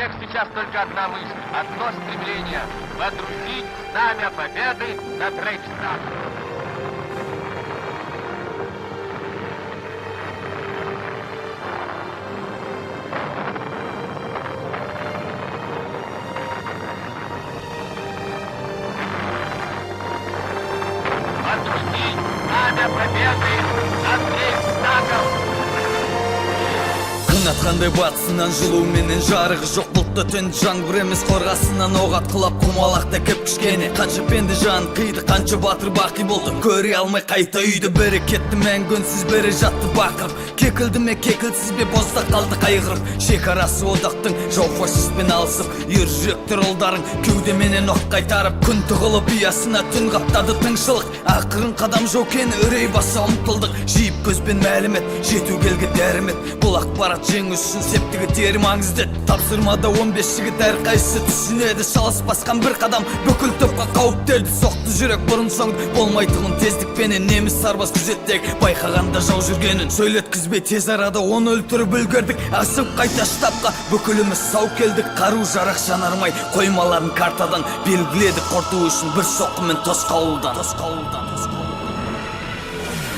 всех сейчас только одна мысль, одно стремление – водрузить знамя победы над Рейхстагом. Водрузить знамя победы над Рейхстагом! Күн атқандай батысынан жылу менен жарығы жоқ бұлтты түн, жаңбыр емес қорғасынан оқ атқылап құмалақта кіп кішкене. Қанша пенде жан қиды, қанша батыр бақи болды, көре алмай қайта үйді. Бірі кетті мәңгі үнсіз, бірі жатты бақырып, кекілді ме, кекілсіз бе, бозда қалды қайғырып. Шекарасы одақтың жау фашистпен алысып, ер жүректер ұлдарың кеудеменен оқ қайтарып. Күн тығылып ұясына түн қаптады тыңшылық, ақырын қадам жаукені үрей баса ұмтылдық. Жиып көзбен мәлімет жету келгі дәрімет, бұл ақпарат жеңіс үшін септігі тері маңызды. Тапсырмада 15 жігіт әрқайсысы түсінеді, шалыс басқан бір қадам бүкіл топқа қауіптелді. Соқты жүрек бұрын соңды болмайтұғын тездікпенен, неміс сарбаз күзеттегі байқағанда жау жүргенін сөйлеткізбей тез арада оны өлтіріп үлгердік. Асып қайта штабқа бүкіліміз сау келдік, қару жарақ жанармай қоймаларын картадан белгіледік, құрту үшін бір соққымен тосқауылдан, тосқауылдан.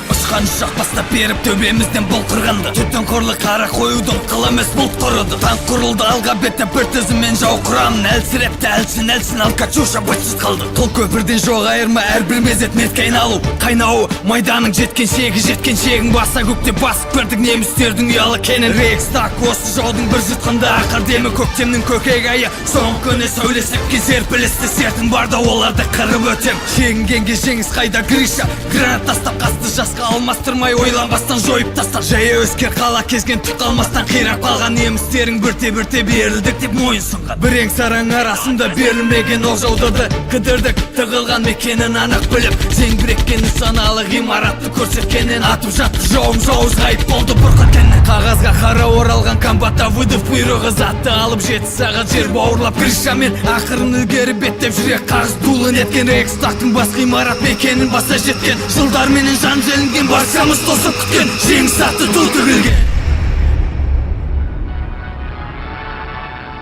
Ұшқан ұшақ бастап беріп төбемізден бұл қырғынды, түтін қорлы қара қоюдың қыл емес бұлт құрыды. Танк құрылды алға беттеп бір тізіммен жау құрамын әлсіретті, әлсін әлсін ал Катюша быт қалды. Қыл көпірден жоқ айырма әрбір мезет метке айналу қайнауы майданның жеткен шегі, жеткен шегін баса көкте басып кірдік немістердің ұялы кенін. Рейхстаг осы жаудың бір жұтқында ақыр демі, көктемнің көкек айы соңғы күні сәуле сепкен серпілісті сертің барда оларды қырып өтем. Шегінгенге жеңіс қайда, Гриша? Гранат тастап қасты жасқа алмастырмай, ойланбастан жойып таста. Жаяу әскер қала кезген, түк қалмастан қирап қалған немістерің бірте бірте берілдік деп мойынсұнған. Бірең сараң арасында берілмеген оқ жаудырды, кідірдік тығылған мекенін анық біліп, зеңбірекке нысаналы ғимаратты көрсеткеннен атып жатты жауым, жауыз ғайып болды бұрқ еткеннен. Қағазға қара оралған комбат Давыдов бұйрығы затты алып 7 сағат жер бауырлап, Гришамен ақырын ілгері беттеп, жүрек қағыс дулын еткен Рейхстагтың бас ғимарат мекенін баса жеткен, жылдарменен жан желінген, баршамыз тосып күткен жеңіс атты ту тігілген.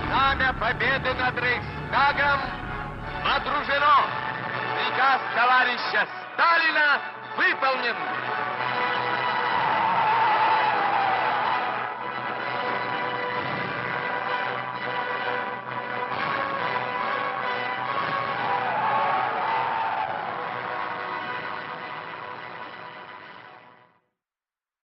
Знамя победы над Рейхстагом водружено. Приказ товарища Сталина выполнен.